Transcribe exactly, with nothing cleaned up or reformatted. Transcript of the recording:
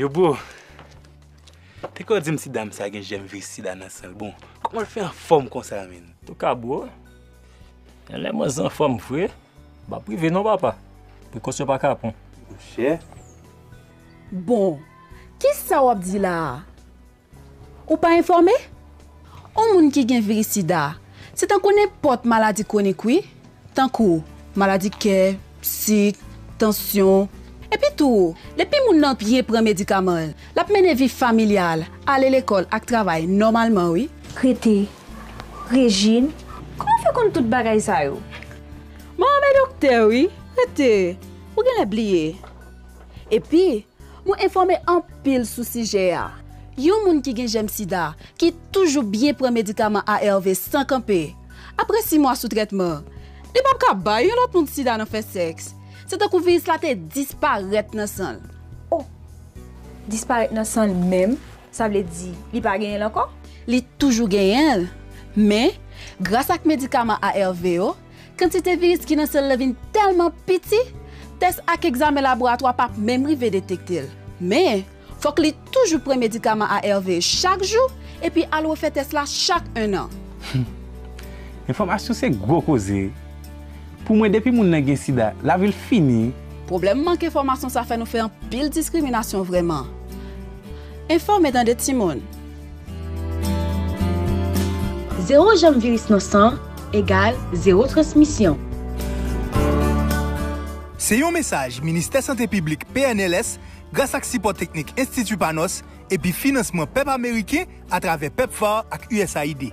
Yo, bro, te kwè w di m si dam sa gen jèm viris sida nan san l. Bon, kòman l fè anfòm konsa, menn? Antouka, bro, lè manzè anfòm vre, m ap prive non, papa. Prekosyon pa ka pran. Monchè. Bon, kisa w ap di la a? Ou pa enfòme? On moun ki gen viris sida, se tankou nenpòt maladi kwonik, wi. Tankou maladi kè, sik, tansyon. Epi tou, depi moun nan byen pran medikaman l, l ap mennen vi familyal, ale lekòl ak travay nòmalman, wi. Rete, Rejin, kòman w fè konn tout bagay sa yo? Manman doktè, wi. Rete, ou genlè bliye. Epi, mwen enfòme anpil sou sijè a. Yon moun ki gen jèm sida, ki toujou byen pran medikaman A R V san kanpe, apre sis mwa sou trètman, li p ap ka bay yon lòt moun sida nan fè sèks. Se tankou viris la te disparèt nan san l. Oh! Disparèt nan san l menm, sa vle di li pa genyen l ankò? Li toujou genyen l, men, gras ak medikaman A R V yo, kantite viris ki nan san l lan vin tèlman piti, tès ak egzamen laboratwa p ap menm rive detekte l. Men, fòk li toujou pran medikaman A R V chak jou, epi al refè tès la chak enn an. Enfòmasyon se gwo koze. Pou mwen, depi moun nan gen sida, lavi l fini. Pwoblèm mank enfòmasyon sa fè nou fè anpil diskriminasyon vrèman. Enfòme tande timoun. Zewo jèm viris nan san egal zewo transmisyon. Se yon mesaj Ministè Sante Piblik, P N L S, gras ak sipò teknik Enstiti Panos epi finansman pèp ameriken atravè PEPFAR ak U S A I D.